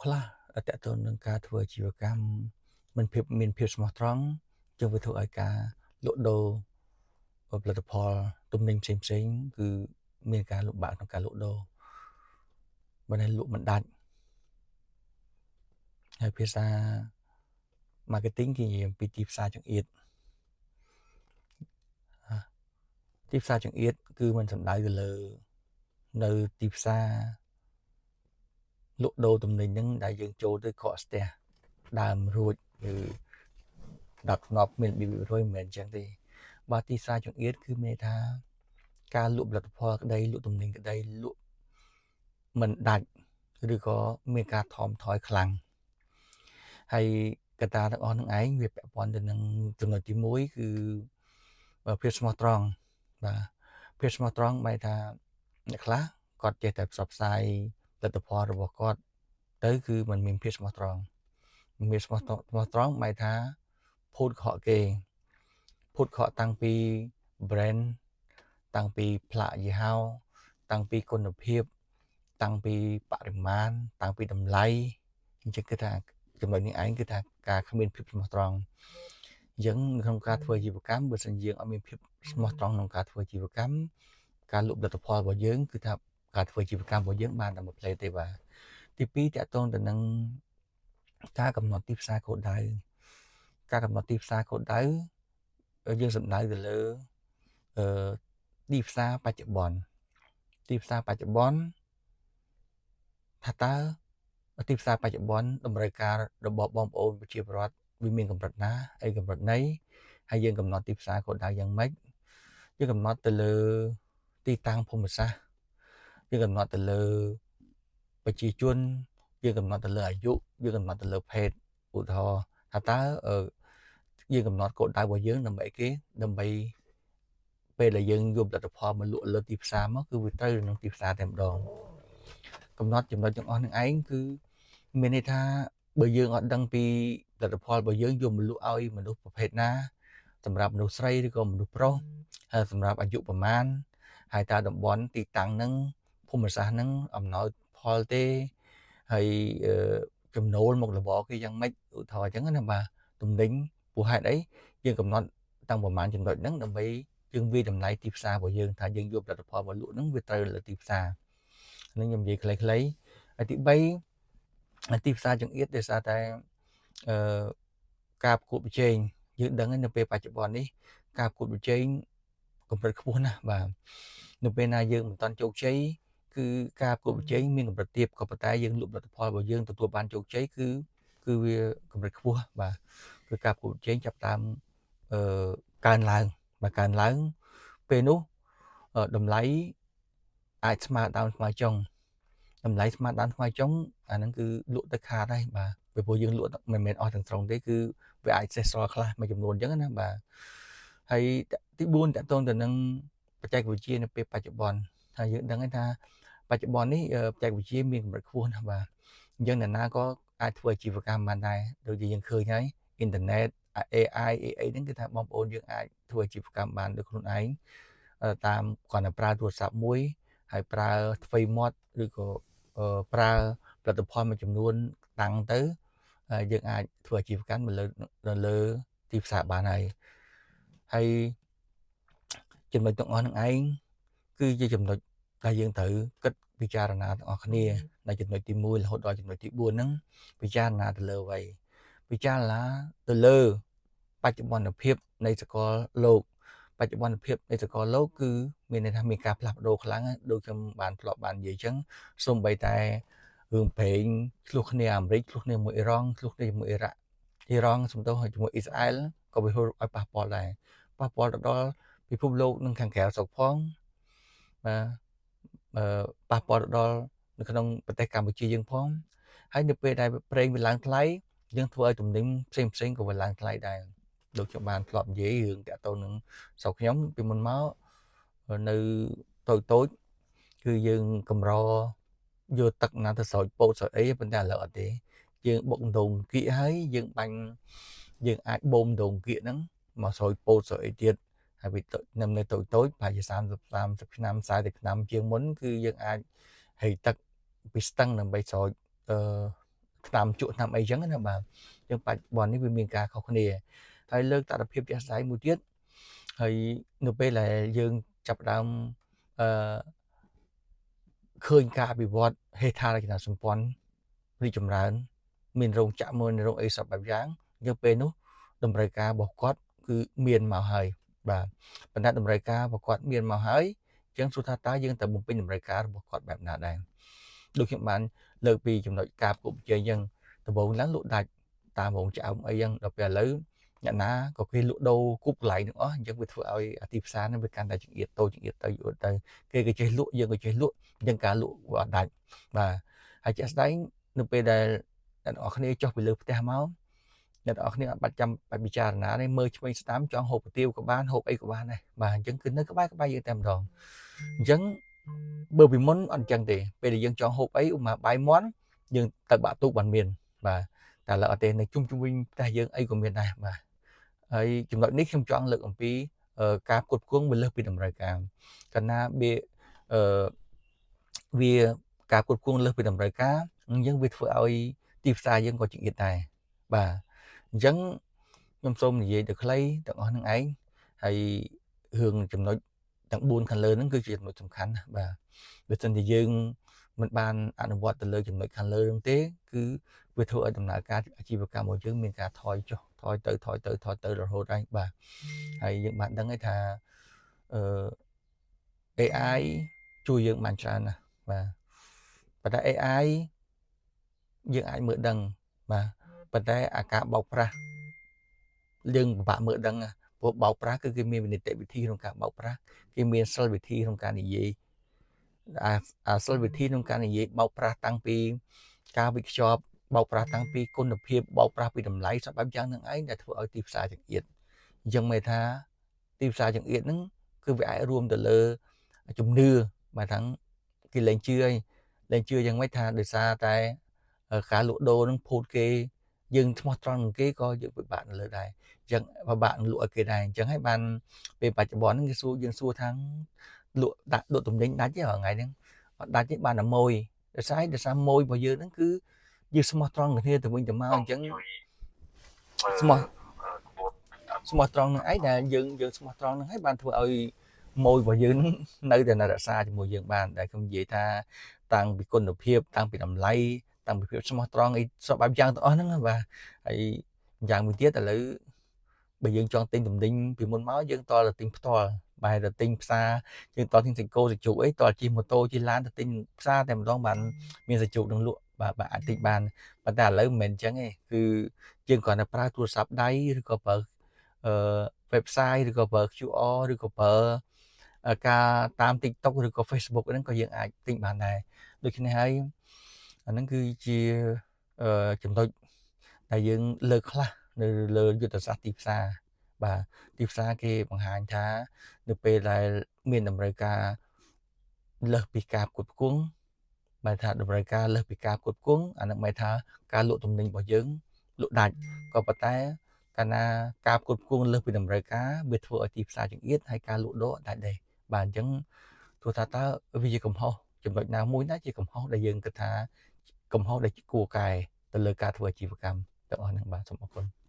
ខ្លះតកតទៅនឹងការធ្វើអាជីវកម្មមិនភាពមានភាពស្មោះត្រង់ ចឹងវាធ្វើឲ្យការលក់ដូរផលិតផលទំនិញផ្សេងផ្សេងគឺមានការលំបាកក្នុងការលក់ដូរ បើនេះលក់មិនដាច់។ ហើយភាសា marketing គេនិយាយអំពីទីផ្សារចង្អៀត។ ទីផ្សារចង្អៀតគឺមិនសំដៅទៅលើនៅទីផ្សារលក់ដូរទំនិញហ្នឹងដែលយើងចូលទៅកកស្ទះដើមរួច ឬដាប់ធ្នាប់មានរបៀបរៀបរយ មិនមែនអញ្ចឹងទេបាទ។ ទីផ្សារចង្អៀតគឺមានន័យថាការលក់ផលិតផលក្តី លក់ទំនិញក្តី លក់មិនដាច់ ឬក៏មានការថមថយខ្លាំង។ ហើយកត្តាទាំងអស់នឹងឯងវាពាក់ព័ន្ធទៅនឹងចំណុចទី1 គឺភាពស្មោះត្រង់បាទ។ ភាពស្មោះត្រង់បែរថាអ្នកខ្លះគាត់ចេះតែផ្សព្វផ្សាយផលិតផលរបស់គាត់ទៅ គឺมันមានភាពស្មោះត្រង់ មានស្មោះត្រង់បែរថាភូតខកគេ ភូតខកតាំងពី brand តាំងពីផ្លាកយីហោ តាំងពីគុណភាព តាំងពីបរិមាណ តាំងពីតម្លៃ។ អញ្ចឹងគឺថាចំណុចនេះឯងគឺថាការគ្មានភាពស្មោះត្រង់។ អញ្ចឹងនៅក្នុងការធ្វើអាជីវកម្ម បើសិនយើងអត់មានភាពស្មោះត្រង់ក្នុងការធ្វើអាជីវកម្ម ការលក់ផលិតផលរបស់យើង គឺថាការធ្វើអាជីវកម្មរបស់យើងបានតែមួយផ្លេទេបាទ។ ទី2 តកតងទៅនឹងការកំណត់ទីផ្សារគោលដៅ។ ការកំណត់ទីផ្សារគោលដៅ យើងសំដៅទៅលើអឺទីផ្សារបច្ចុប្បន្ន ទីផ្សារបច្ចុប្បន្នថាតើទីផ្សារបច្ចុប្បន្នតម្រូវការរបស់បងប្អូនប្រជាពលរដ្ឋវាមានកម្រិតណាអីកម្រិតណី ហើយយើងកំណត់ទីផ្សារគោលដៅយ៉ាងម៉េច? យើងកំណត់ទៅលើទីតាំងភូមិសាស្ត្រ យើងកំណត់ទៅលើប្រជាជន យើងកំណត់ទៅលើអាយុ យើងកំណត់ទៅលើភេទ។ ឧទាហរណ៍ថាតើយើងកំណត់គោលដៅរបស់យើងដើម្បីគេ ដើម្បីពេលដែលយើងយកផលិតផលមកលក់លើទីផ្សារមក គឺវាត្រូវក្នុងទីផ្សារតែម្ដង។ កំណត់ចំណុចទាំងអស់នឹងឯងគឺមានន័យថាបើយើងអត់ដឹងពីផលិតផលរបស់យើងយកមកលក់ឲ្យមនុស្សប្រភេទណា សម្រាប់មនុស្សស្រីឬក៏មនុស្សប្រុស ហើយសម្រាប់អាយុប្រមាណ ហើយតើតំបន់ទីតាំងហ្នឹងភូមិសាស្ត្រហ្នឹងអំណោយផលទេ ហើយចំណូលមុខរបរគេយ៉ាងម៉េច ឧទាហរណ៍អញ្ចឹងណាបាទ។ ទំនិញពោះហេតុអីយើងកំណត់តាំងប្រមាណចំណុចហ្នឹង ដើម្បីយើងវាតម្លៃទីផ្សាររបស់យើងថាយើងយកផលិតផលមកលក់ហ្នឹងវាត្រូវលើទីផ្សារហ្នឹង។ ខ្ញុំនិយាយខ្លីៗ។ ហើយទី3 ទីផ្សារចង្អៀតដោយសារតែអឺការប្រកួតប្រជែង។ យើងដឹងនៅពេលបច្ចុប្បន្ននេះការប្រកួតប្រជែងកម្រិតខ្ពស់ណាស់បាទ។ នៅពេលណាយើងមិនទាន់ជោគជ័យ គឺការប្រកួតប្រជែងមានកម្រិតទាប ក៏ប៉ុន្តែយើងលក់ផលិតផលរបស់យើងទទួលបានជោគជ័យ គឺវាកម្រិតខ្ពស់បាទ។ គឺការប្រកួតប្រជែងចាប់តាមអឺកើនឡើងបាទ កើនឡើងពេលនោះតម្លៃអាចស្មើដើមស្មើចុង តម្លៃស្មើដើមស្មើចុង អាហ្នឹងគឺលក់ទៅខាតហើយបាទ ពីព្រោះយើងលក់មិនមែនអស់ទាំងស្រុងទេ គឺវាអាចសេសសល់ខ្លះមួយចំនួនអញ្ចឹងណាបាទ។ ហើយទី4 តកតងទៅនឹងបច្ចេកវិទ្យានៅពេលបច្ចុប្បន្ន ហើយយើងដឹងថាបច្ចុប្បន្ននេះបច្ចេកវិទ្យាមានកម្រិតខ្ពស់ណាស់បាទ។ អញ្ចឹងអ្នកណាក៏អាចធ្វើអាជីវកម្មបានដែរ ដូចជាយើងឃើញហើយអ៊ីនធឺណិត AI AI ហ្នឹងគឺថាបងប្អូនយើងអាចធ្វើអាជីវកម្មបានដោយខ្លួនឯង តាមគ្រាន់តែប្រើទូរស័ព្ទមួយ ហើយប្រើទ្វេមាត់ ឬក៏ប្រើផលិតផលមួយចំនួនតាំងទៅ យើងអាចធ្វើអាជីវកម្មនៅលើទីផ្សារបានហើយ។ ហើយចំណុចទាំងអស់ហ្នឹងឯងគឺជាចំណុចដែលយើងត្រូវគិតពិចារណាទាំងអស់គ្នា នៅចំណុចទី1រហូតដល់ចំណុចទី4ហ្នឹង។ ពិចារណាទៅលើអ្វី? ពិចារណាទៅលើបច្ចុប្បន្នភាពនៃសកលលោក។ បច្ចុប្បន្នភាពនៃសកលលោកគឺមានន័យថាមានការផ្លាស់ប្ដូរខ្លាំង ដូចខ្ញុំបានធ្លាប់បាននិយាយចឹង សូម្បីតែរឿងប្រេងឆ្លោះគ្នាអាមេរិកឆ្លោះគ្នាមួយអ៊ីរ៉ង់ ឆ្លោះគ្នាជាមួយអ៊ីរ៉ាក់ អ៊ីរ៉ង់សំទោស ជាមួយអ៊ីស្រាអែល ក៏វាធ្វើឲ្យប៉ះពាល់ដែរ ប៉ះពាល់ទៅដល់ពិភពលោកនិងខាងក្រៅស្រុកផងបាទ អឺប៉ះពាល់ទៅដល់នៅក្នុងប្រទេសកម្ពុជាយើងផង។ ហើយនៅពេលដែលប្រេងវាឡើងថ្លៃ យើងធ្វើឲ្យទំនិញផ្សេងផ្សេងក៏វាឡើងថ្លៃដែរ។ ដូចខ្ញុំបានធ្លាប់និយាយរឿងតាក់ទងនឹងស្រុកខ្ញុំពីមុនមកនៅតូចតូច គឺយើងកម្រយកទឹកណាទៅស្រោចពោតស្រោចអី ប៉ុន្តែឥឡូវអត់ទេ យើងបុកដងគៀក ហើយយើងបាញ់ យើងអាចបូមដងគៀកហ្នឹងមកស្រោចពោតស្រោចអីទៀត។ ហើយពីនៅតូចតូចប្រហែលជា30 30ឆ្នាំ40ឆ្នាំជាងមុន គឺយើងអាចហីទឹកពីស្ទឹងដើម្បីស្រោចអឺ ថ្នាំជក់ថ្នាំអីចឹងណាបាទអញ្ចឹងបច្ចុប្បន្ននេះវាមានការខុសគ្នាហើយលើកតរភាពជាក់ស្ដែងមួយទៀតហើយនៅពេលដែលយើងចាប់ផ្ដើមអឺឃើញការអភិវឌ្ឍហេដ្ឋារចនាសម្ព័ន្ធរីកចម្រើនមានរោងចក្រមួយរោងអីសពបែបយ៉ាងអញ្ចឹងពេលនោះតម្រូវការរបស់គាត់គឺមានមកហើយបាទប៉ុន្តែតម្រូវការរបស់គាត់មានមកហើយអញ្ចឹងសួរថាតើយើងត្រូវបំពេញតម្រូវការរបស់គាត់បែបណាដែរដូចខ្ញុំបានលើកពីចំណុចការប្រកួតប្រជែងអញ្ចឹងដំបូងឡើងលក់ដាច់តាមរោងចក្រអីចឹងដល់ពេលឥឡូវអ្នកណាក៏គេលក់ដូរគប់កន្លែងទាំងអស់អញ្ចឹងវាធ្វើឲ្យអាទីផ្សារហ្នឹងវាកាន់តែចង្អៀតតូចចង្អៀតទៅយូរទៅគេក៏ចេះលក់យើងក៏ចេះលក់អញ្ចឹងការលក់វាអត់ដាច់បាទហើយជាក់ស្ដែងនៅពេលដែលអ្នកទាំងអស់គ្នាចុះពីលើផ្ទះមកអ្នកទាំងអស់គ្នាអត់បាច់ចាំបាច់ពិចារណាទេមើលឆ្វេងស្ដាំចង់ហូបកាទៀវក៏បានហូបអីក៏បានដែរបាទអញ្ចឹងគឺនៅក្បែរក្បែរយើងតែម្ដងអញ្ចឹងបើពីមុនអត់អញ្ចឹងទេពេលដែលយើងចង់ហូបអីឧបមាបាយមាន់យើងទៅបាក់ទូកបានមានបាទតែឥឡូវអត់ទេនៅជុំជុំវិញផ្ទះយើងអីក៏មានដែរបាទហើយចំណុចនេះខ្ញុំចង់លើកអំពីការផ្គត់ផ្គង់វាលើសពីតម្រូវការកាលណាវាអឺវាការផ្គត់ផ្គង់លើសពីតម្រូវការអញ្ចឹងវាធ្វើឲ្យទីផ្សារយើងក៏ចង្អៀតដែរបាទអញ្ចឹងខ្ញុំសូមនិយាយទៅខ្លីទាំងអស់នឹងឯងហើយរឿងចំណុចទាំង4ខាងលើហ្នឹងគឺជាចំណុចសំខាន់ណាបាទបើសិនជាយើងមិនបានអនុវត្តទៅលើចំណុចខាងលើហ្នឹងទេគឺវាធ្វើឲ្យដំណើរការអាជីវកម្មរបស់យើងមានការថយចុះថយទៅថយទៅថយទៅរហូតហើយបាទហើយយើងបានដឹងហើយថាអឺ AI ជួយយើងបានច្រើនណាស់បាទប៉ុន្តែ AI យើងអាចមើលដឹងបាទប៉ុន្តែអាការបោកប្រាស់យើងពិបាកមើលដឹងព្រោះបោកប្រាស់គឺគេមាននីតិវិធីក្នុងការបោកប្រាស់គេមានសិលវិធីក្នុងការនិយាយអាអាសិលវិធីក្នុងការនិយាយបោកប្រាស់តាំងពីការវិខ្ចប់បោកប្រាស់តាំងពីគុណភាពបោកប្រាស់ពីតម្លៃសពបែបយ៉ាងហ្នឹងឯងដែលធ្វើឲ្យទីផ្សារចង្អៀតអញ្ចឹងមានថាទីផ្សារចង្អៀតហ្នឹងគឺវាអាចរួមទៅលើជំនឿបាទថាគេលែងជឿហើយលែងជឿយ៉ាងម៉េចថាដោយសារតែការលក់ដូរហ្នឹងភូតគេយើងស្មោះត្រង់នឹងគេក៏យើងពិបាកនៅលើដែរអញ្ចឹងពិបាកនឹងលក់ឲ្យគេដែរអញ្ចឹងហើយបានពេលបច្ចុប្បន្នហ្នឹងគេសួរយើងសួរថាលក់ដាក់លក់ទំនិញដាច់ទេរាល់ថ្ងៃហ្នឹងអត់ដាច់ទេបានតែម៉ួយដោយសារម៉ួយរបស់យើងហ្នឹងគឺយើងស្មោះត្រង់គ្នាទៅវិញទៅមកអញ្ចឹងស្មោះស្មោះត្រង់នឹងឯងដែលយើងយើងស្មោះត្រង់នឹងឯងបានធ្វើឲ្យម៉ួយរបស់យើងនៅតែនៅរក្សាជាមួយយើងបានដែលខ្ញុំនិយាយថាតាំងពីគុណភាពតាំងពីតម្លៃតាំងពីភាពស្មោះត្រង់អីសពបែបយ៉ាងទាំងអស់ហ្នឹងបាទហើយយ៉ាងមួយទៀតឥឡូវបើយើងចង់ទិញទំនិញពីមុនមកយើងតទៅទិញផ្ទាល់បែរទៅទិញផ្សារយើងតទិញសាច់គោសាច់ជ្រូកអីតជិះម៉ូតូជិះឡានទៅទិញផ្សារតែម្ដងបានមានសាច់ជ្រូកនឹងលក់បាទបាទអាចទិញបានប៉ុន្តែឥឡូវមិនមែនអញ្ចឹងទេគឺយើងគ្រាន់តែប្រើទូរស័ព្ទដៃឬក៏ប្រើអឺ website ឬក៏ប្រើ QR ឬក៏ប្រើការតាម TikTok ឬក៏ Facebook ហ្នឹងក៏យើងអាចទិញបានដែរដូច្នេះហើយអាហ្នឹងគឺជាចំណុចដែលយើងលើកខ្លះនៅលើយុទ្ធសាស្ត្រទីផ្សារបាទទីផ្សារគេបង្ហាញថានៅពេលដែលមានតម្រូវការលើសពីការផ្គត់ផ្គង់បែរថាតម្រូវការលើសពីការផ្គត់ផ្គង់អានឹងបែរថាការលក់ទំនិញរបស់យើងលក់ដាច់ក៏ប៉ុន្តែកាលណាការផ្គត់ផ្គង់លើសពីតម្រូវការវាធ្វើឲ្យទីផ្សារចង្អៀតហើយការលក់ដូរអត់ដាច់ដែរបាទអញ្ចឹងទោះថាតើវាជាកំហុសចំណុចណាមួយណាជាកំហុសដែលយើងគិតថាកំហុសដែលគួរកែទៅលើការធ្វើអាជីវកម្មទាំងអស់ហ្នឹងបាទសូមអរគុណ។